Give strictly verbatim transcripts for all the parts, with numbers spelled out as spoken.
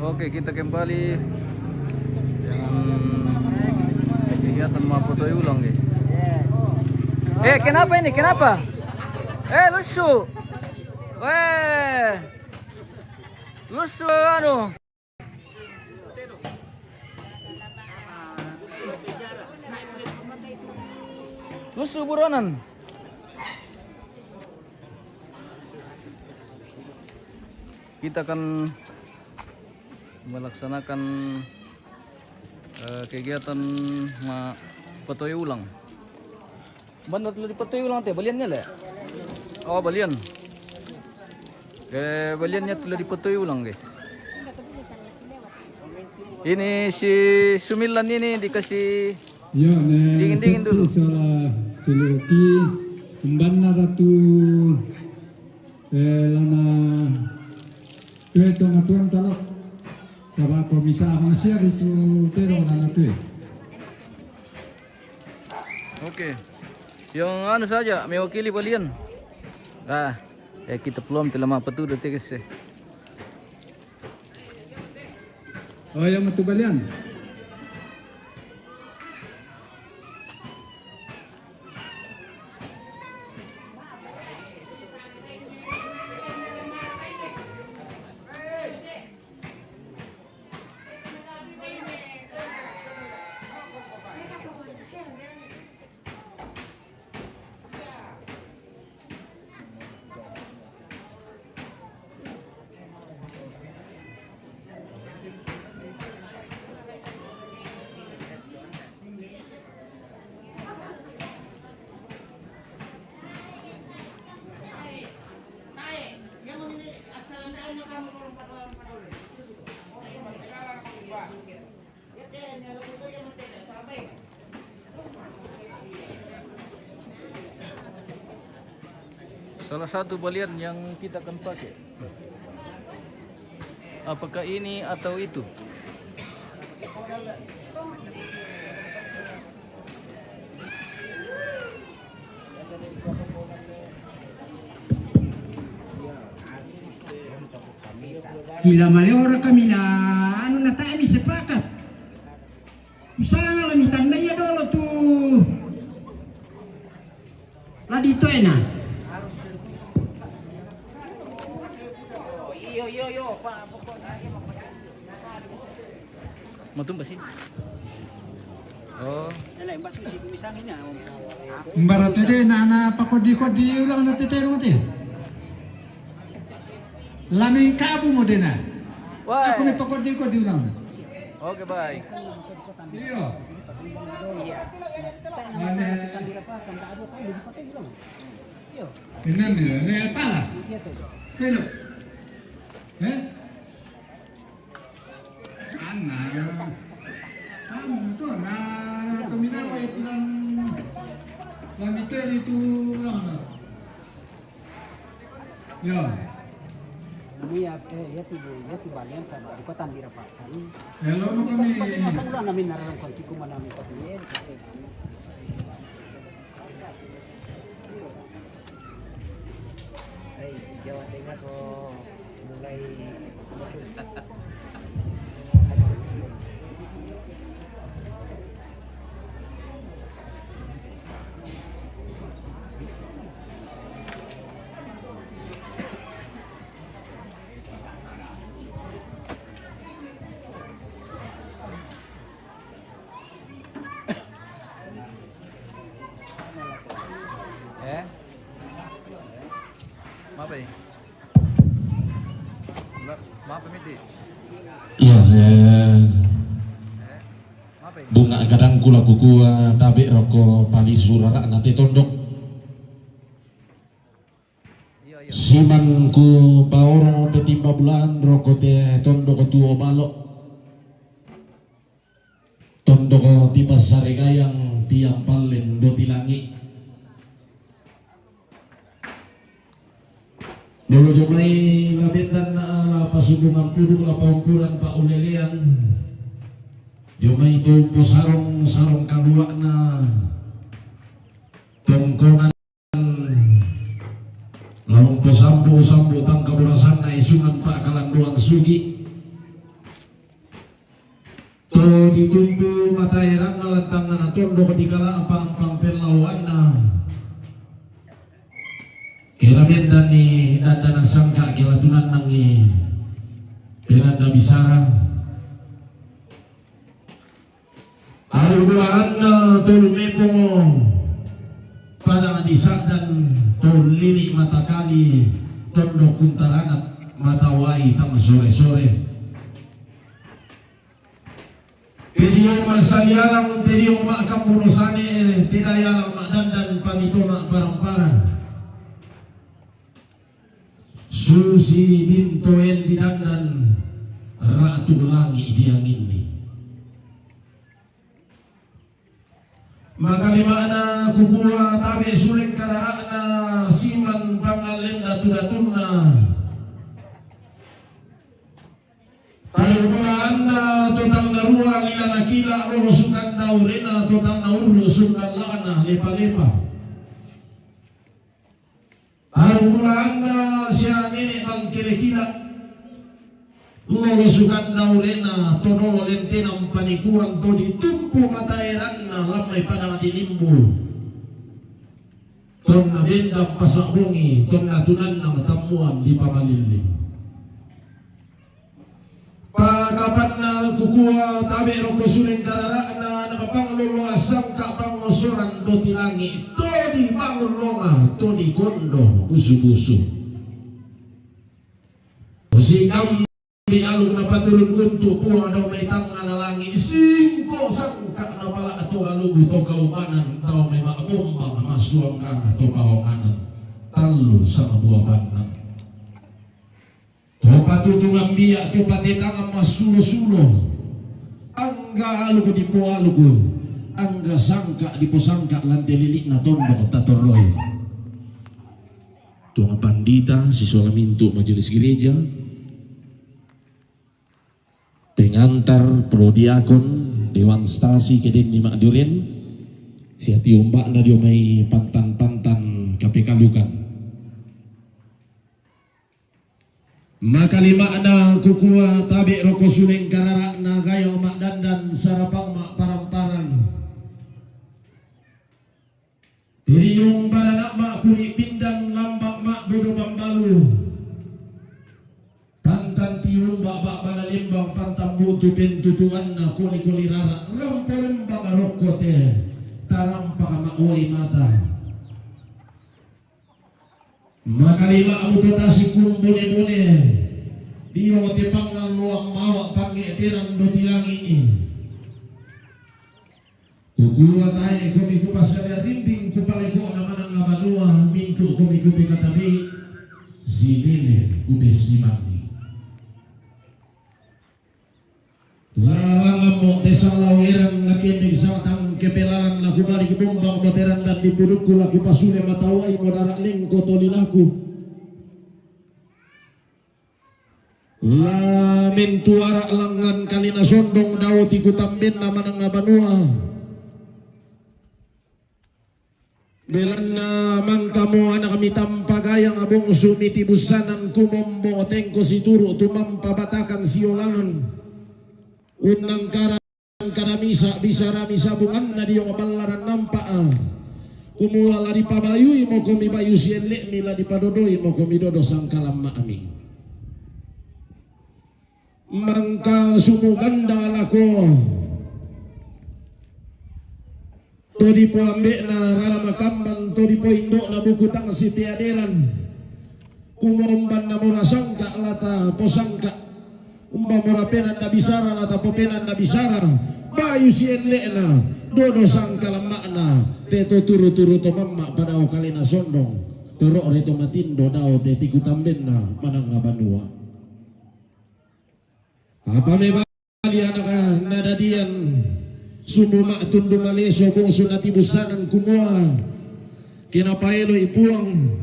Oke, kita kembali dengan kegiatan mapatoi ulang, guys. Eh, kenapa ini? Kenapa? Eh, lusu. Weh. Lusu, anu. Lusu buronan. Kita akan melaksanakan, eh, kegiatan mapatoi ulang. Banda tu dipatoi ulang te, baliannya le? Oh, balian. Eh, baliannya tu dipatoi ulang, guys. Ini si Sumilan ini dikasih dingin-dingin dulu. Salah suluki, umbanna ratu, eh, lana tue tongatuan talo. Saba ko misa masiari tu tero lana tue. Oke. Yang anu saja mewakili balian. Ah, ya kita pelom te lama petu do tekes. Oh, yang metu balian. Salah satu balian yang kita akan pakai. Apakah ini atau itu? Kila male ora kamila anu na tae mi sepakat. Usanga la mitandai dolo tu la ditoena. Matumba sih. Oh. Mbara tede na, na pakodi-kodi ulang na tete rumah te. Lameng kabu mo dena. Wah. Aku ni pakodi-kodi ulang. Oke, baik. Iyo. Ane. Ini nih, ini apa lah? Telo. Eh? Ana. Anu, to, na, na tuminawa itu lang, lang itu, itu lang, ano. Yo. Anu ya, eh, ya tu, ya tu balian sama, bukan tandira paksa ni. Hello, mo kami. Masa ulang namin nararang kung kiko manami pa. Ay, Jawa Tengah so mulai. Eh? Mape? Mape miti? Iya, eh. Mape? Bunga kadang kula kukua tabe roko pali surara nate tondok. Siman ku paoro petimba bulan roko te tondok tuo balo. Tondoko ti pasare gayang tiang pallen do ti langi. Lolo jomai la bendan na ala pasubungan puduk la paumpuran pa ulelean. Jomai to posarong sarong kaluakna tongkonan. Laung posambu-sambu tangka borasanna isungan pa kalanduan sugi. Ditumpu mataeranna lan tangngana tondok dikala ampang-ampang pellawanna. Kela bendanni dandana sangka kela tunannangi penanda bisara. Aru bulaanna tolu mepo pada disaddan tolili matakali tondok kuntarana matawai tang sore-sore. Tedio masalialang, tedio makkamburosane, tedayalang madandan panito makparang-parang. Susi bintoen didandan ratu langi dianginni. Makalimana kukua tabe suleng kararakna siman pangallen datu-datunna. Tarumaanna to tang narua lilana kila lolosukan daurena to tang naurru sundallana lepa-lepa. Tarumaanna sia nene bangkele kila lolosukan daurena to dolo lentena mpanikuan to ditumpu mataeranna lammai padang di limbu. Tonna bendang pasa bongi, tonna tunanna matammuan di pamalilling. Pakapanna kukua tabe roko suleng kararakna nakapanglolo asangka pangosoran doti langi to dibangun longa to dikondo busu-busu. Usikam Di aluk napaturun guntu puang dao mai tangngana langi singko sangka napala to alugu to kaumanan dao mai mabombang masuangkana to paonganan tallu sama buah bannang. To patutungan biak to patetangan masulo-sulo. Angga alugu dipoalugu, angga sangka diposangka lante lilikna tondok tatorroi. Tuang pandita siswa lamintu majelis gereja, pengantar, prodiakon, dewan stasi kedenni madduren, sia tiombakna dio mai pantan-pantan kapekalukan. Makalimakna kukua tabe roko suleng kararakna gayang makdandan sarapang makparan-paran. Riung baranak mak kuri pindan lambak mak dodo bambalu. Pantan tiung bak bak bana lembang pantan butu pentutuanna koli koli rarak rampo lembang rokko te tarampak mak wai mata. Makalima amu to tasik kumbune-bune. Dio te pangal loak mawak pange terang doti langi i. Kukua tae komi kupasada rinding kupalekokna manang abanua mingku komi kupekatabi silele kupesimangi. Lalangammo te sallau erang nakendek satang kepelalan nakubali kibombang boteran dan dipudukku laku pasule matawai modara lengko tolilaku. La mentuara langngan kalina sondong dao ti kutambenna manang abanua. Belanna mangkamo anak mitampa gayang abongsu miti bussanan kumombo tengko situru tumampa batakan siolanan. Unnangkara Kada misa bisara misa bunganna dio maballaran nampa a. Kumua la dipabayui mokomi bayu sielle'mi la dipadodoi mokomi dodo sangkalamma'mi. Mangka sumuganda lako to dipoambe'na rara makamban to dipoindo'na buku tang sipeaderan. Kumua umbanna mora sangka lata posangka. Umba mora penanda bisara lata popenanda bisara. Bayu sielle'na dodo sangkalamma'na te to turu-turu to mamma padao kalena sondong. Toro're to matindo dao te tikutambenna manang abanua. Apa meba Lianaka nadadian sumuma tundu maleso bongsu natibussanan kumua, kenapaeloi Puang,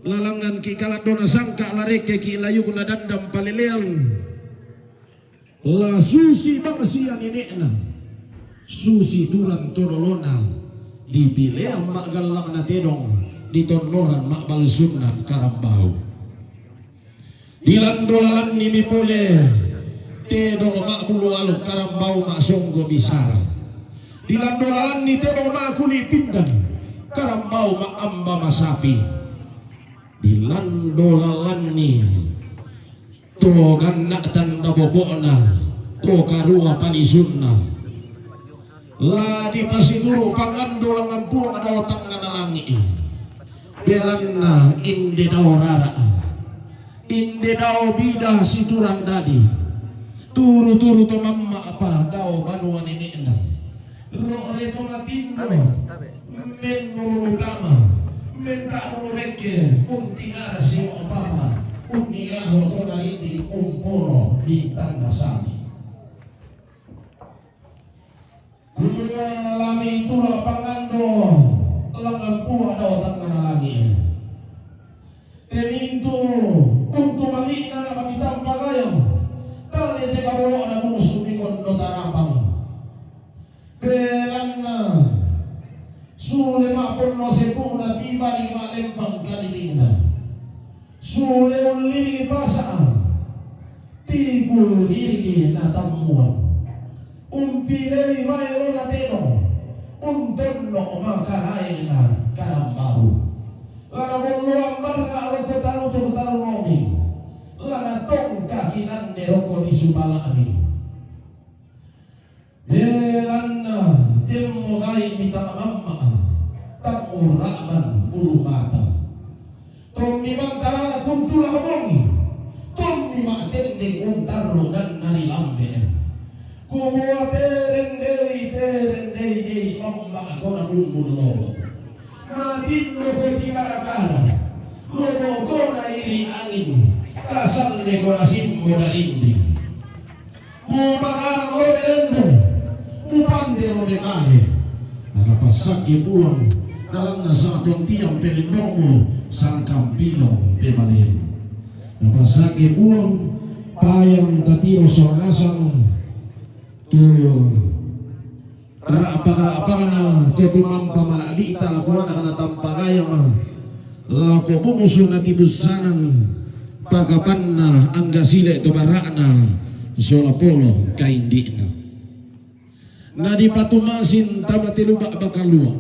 lalangnganki kalandona sangka larekkeki layukna dandang palelean. La susi bangsia nene'na, susi turang todolona, dipileang ma'gallangna tedong, ditonnoran ma'balsunna karambau. Dilando lalanni mi pole, Tedong ma'bulu alo, karambau ma'songgo bisara. Dilando lalanni tedong ma'kuli' pindan, karambau ma'amba masapi. Dilando lalanni to ganna' tanda boko'na, to karua palisunna. La dipasituru' pangando langngan Puang dao tangngana langi'i. Belanna inde dao rara', inde dao bida siturang dadi. Turu-turu to mamma'pa dao banua nene'na. Ro're to matindo, mennuru mutama, menta'nuru rekke, untingara sio papa, unniaho to narindi umporo di tanna sami. Kumua lami tula pangando langngan Puang dao tangngana langi'. Te mintu untu mali'na lami tampagayang, tane te kabolo'na musu mikondo tarapang. Belanna sule ma'ponno sepu'na tibali ma'lempang kalilina. Sule ullili pasa', tiku liriki natammuang. Umpilei mae lona tedong, untonno' makaraengna karambau. Lana molloang barra' loko talutu tarunomi, lana tongka kinanne loko disu pala'mi. Belanna temmo gai' mitama mamma', tammura'ban bulu mata. Tommi mantarana kuntula bongi, tommi ma'tendeng untarru' danna ri lambe'. Kumua terendei, terendei, dei mamma' kona bumbun lolo. Matindo ko tikara-kara, lobo kona iri angin, kasalle kona simbo darinding. Mubararang lobe lendong, mupande lobe kale. Nanapassakki Puang, dalanna sa'ton tiang pelendongmu, sangkampilong pemalemu. Napassakki Puang, payang tatiro sorangasang, tu ra'paka-ra'pakana to tumampa mala'bi'ta lako ana' kana tampagayang, lako bumusu natibussanan, pakapanna angga sile to bara'na sola polo kaindi'na. Nadipatumasin tama te luba' bakalua',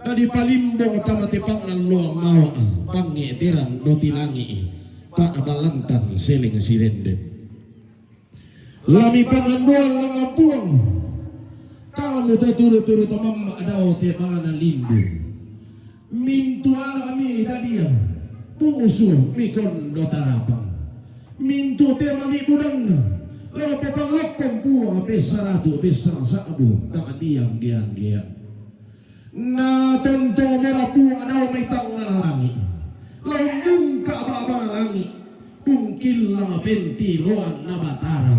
nadipalimbong tama te pangalloang mawa', pangnge'teran doti langi'i, pa'balantan seleng sirende. Lami pangandoang langngan Puang, kamu to turu-turu to mamma' dao te mana limbu. Mintu ana'mi dadiang, bungsu mikondo tarapang. Mintu te mami budanna, lao papanglokkom Puang pessaratu' pessara sa'bu, tang diang geang-geang. Na tontong mora Puang dao mai tangngana langi', lao mungka' ba'bana langi', ungkillang pentiroanna Batara.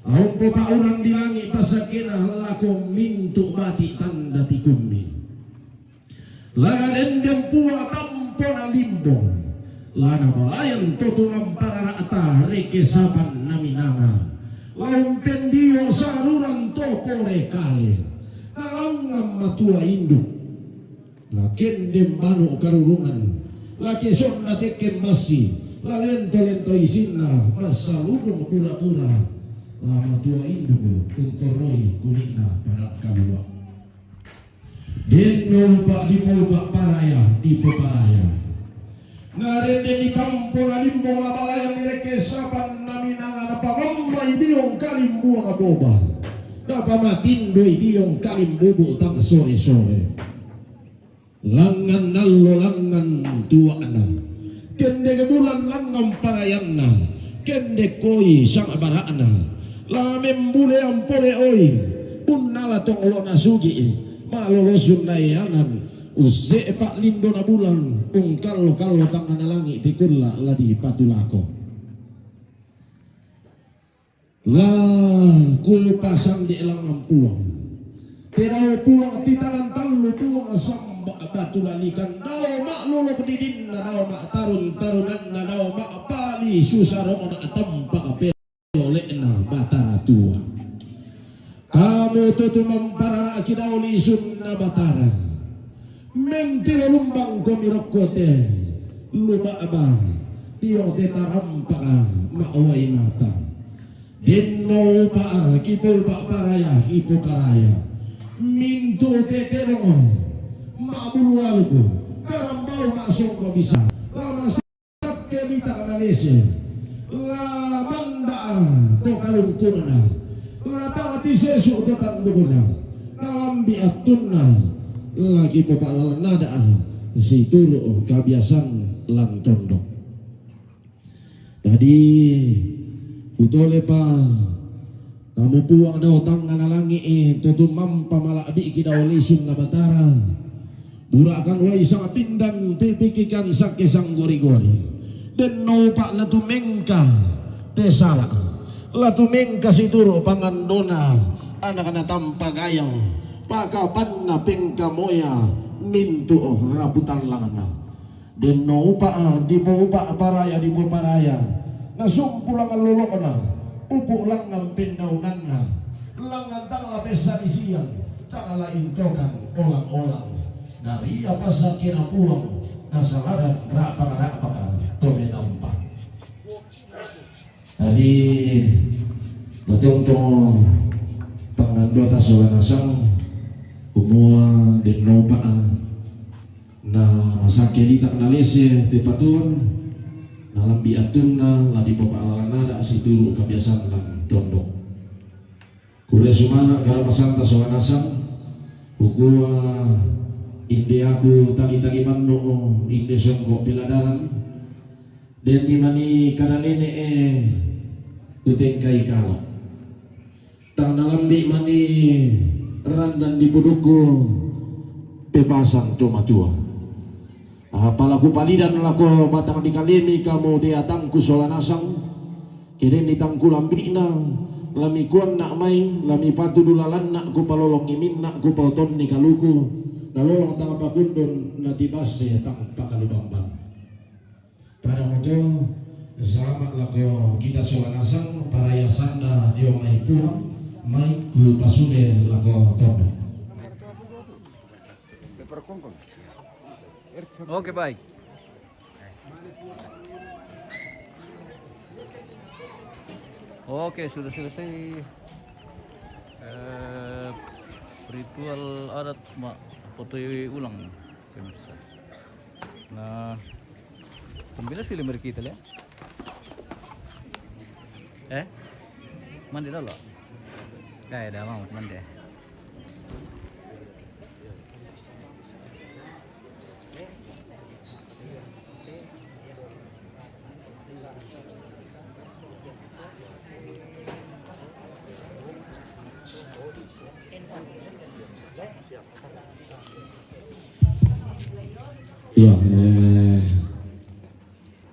Lao umpopa'urang di langi' pasakkena lako mintu' bati' tanda tikummi. Lana dendeng Puang tampona limbong, lana balayan to tumampa rara'ta rekke sapanna minanga, lao umpendio sarurang to pore kale, na langngan matua indu'. La kendeng banu' karurungan, la kesonna tekken bassi, la lento-lento isinna massalubung bura-bura, la matua indu' untoroi kuli'na padang kalua'. Denno upa' dipoupa' paraya dipoparaya. Na dende ditampo na limbong la balayan direkke sapanna minanga napamammai diong kalimbuang boba, napamatindoi diong kalimbubu tang sore-sore. Langngan allo langngan tua'na, kendek bulan langngan parayanna, kendek koi sangbara'na, la membuleang pole oi, punnala tonglo nasugi'i, ma'lolosunna eanan, usse'pa lindona bulan, ungkallo-kallo tangngana langi' tikulla la dipatulako. La kupasande' langngan Puang. Te dao Puang titanang tallu Puang samba' batu lalikan, dao ma'lolok didinna, dao ma'tarun-tarunanna, dao ma'pali susarongna tampa' pelole'na Batara Tua. Kamu to tumamparara'ki dao lisunna Batara. Mentilo lumbang komi rokko te luba'ba dio te tarampaka ma'uwai mata. Denno upa' kipoupa' paraya, kipoparaya. Mintu' tetelong ma'bulu aluku, karambau ma'songko bisa. La masakke bita' nalese. La manda'a to kalungkunganna. La ta'ti sesu' to tandukna. Nalambi' attunna. La kipopa'lalan ada'a situru' kabiasan lan tondok. Dadi, kutolepa, namu Puang dao tangnga na langi'i, to tumampa mala'bi'ki dao lisunna Batara. Bura'kan wai sangpindan, pipikikan sakke sanggori-gori. Denno upa' la tumengka te sala'. La tumengka situru' pangandona, anak natampa gayang. Pakapanna pengka moya, mintu' rapu tallanganna. Denno upa', dipoupa' paraya, dipoparaya. Nasumpu langngan lolo'na, upu' langngan pennaunanna. Langngan tang la pessarisian, tang la intokan olang-olang. Nariya pasakkena Puang, nasaladan ra'pak-ra'paka to menampa. Dadi, matontong pangandota sola nasang, kumua denno upa', na masakke bita' nalese te patun, nalambi' attunna, la dipopa'lalan ada' situru' kabiasan lan tondok. Kure sumanga' karamasanta sola nasang, kukua inde aku tagi-tagi mannu', inde songko' piladaran, denni mani kada nene'e kutengkai kala. Tang nalambi' mani randan dipudukku pepasang to matua. Apa la kupalidan lako batang dikalemi kamu deatangku sola nasang, ke denni tang kulambi'na, la mikuanna' mai, la mipatudu lalanna' kupalolongi minna' kupaotonni kaluku, nalolong tang pakundun natibasse tang pakalubamban. Pada moto, salama' lako kita sola nasang, paraya sanda dio mai Puang, mai kupasule lako tondok. Oke, baik. Oke, sudah selesai, eh, ritual adat ma' potoi ulang, pemirsa. Nah, kombinasi le mari kita le. Eh? Mandi dolo. Dai, dah mau mandi. Iya, eh,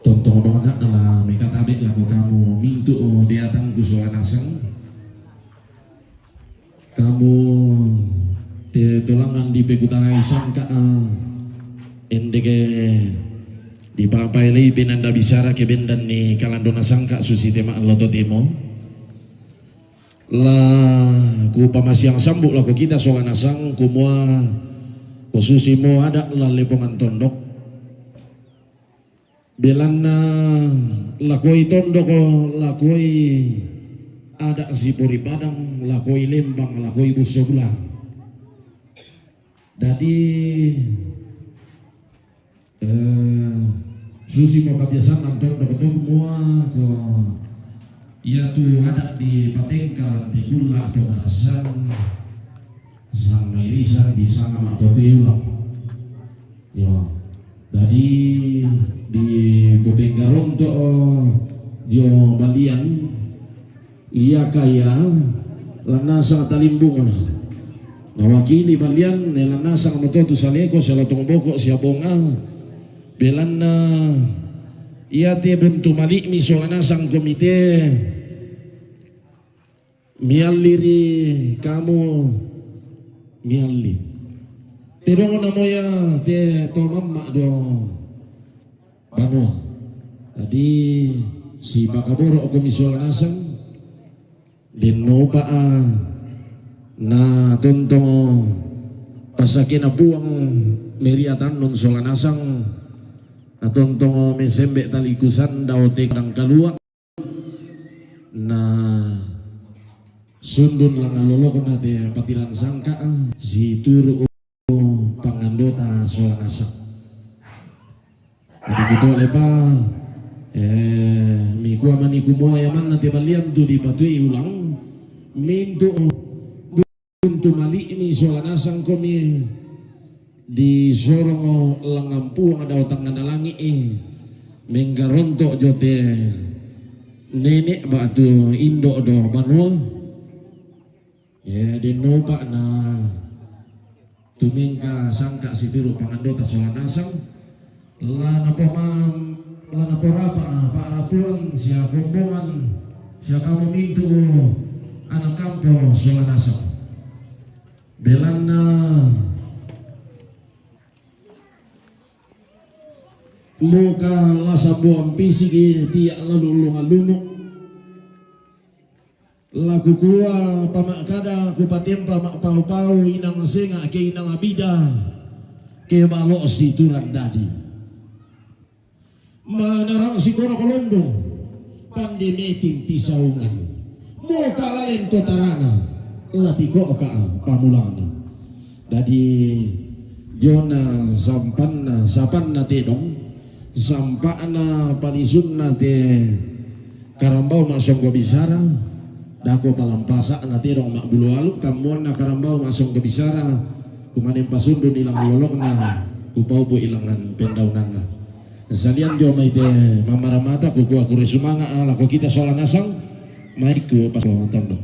tontong bangana ala mekatabe' lako kamu mintu' deatangku sola nasang. Kamu te tolangan dipekutanai sangka', ah, endeke dipapaelei penanda bisara ke bendanni kalandona sangka' susi te ma'allo totemo. La kupamasiang sambu' lako kita sola nasang kumua, kususimo ada' lan lepongan tondok. Belanna lakoi tondoko, lakoi ada' sipori padang, lakoi lembang, lakoi busso bulan. Dadi, eh, susimo kabiasaan tondoko to mua ko iatu ada' dipatengka lan tikulla' to nasang, sang mairisan disanga ma'patuewa. Yo. Dadi dipopenggaronto' dio balian, iya kaya lan nasang talimbungna. Nawakili balian, ne lan nasang moto tu saleko, sia lotong boko, sia bonga. Belanna iate buntu mali'mi sola nasang komite. Mialli ri kamu, mialli. Te dongna moya te to mamma' dio banua. Dadi sipakaboro'komi sola nasang, denno upa'a, na tontongo pasakena Puang meriatannun sola nasang, na tontongo mesembe' taliku sanda ote kadang kalua'. Na Sundun langan lolokna te patiran sangka, situru pangandota sola nasang. Adi kito lepa, eh, mikua mani kumoe manna te balian tu dipatui ulang, mintu tu mali'mi sola nasang komi disorongo langampuang dao tangngana langi'i, menggaronto jo te nene' ba'tu indo' do banua. Ya, dennopa na tumengka sangka situru pangandota sola nasang, la napoma-, la naporapa pa'rapuan sia kombongan sia kamu mintu' anak kampo sola nasang. Belanna muka la sabuang pisiki tia' lalu lunga-lunu. La kukua pama'kada kupatempa ma'pau-pau inang senga' ke inang abida ke balo' siturang dadi. Manarang sikoro kolondong, pande meting tisaungan. Moka laleng to tarana, latiko'ka pamulangna. Dadi jona sampanna, sapanna tedong, sampa'na palisunna te karambau ma'songgo bisara, dako palampasa'na tedong ma'bulu alu, kammuanna karambau ma'songgo bisara, kumanen pasundun ilangan lolokna, kupaupu ilangan pendaunanna. Salian dio mai te mamaramata, kukua kure sumanga' lako kita sola nasang, mai ku pas tondo.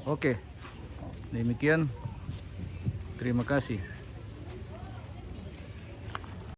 Oke, demikian. Terima kasih.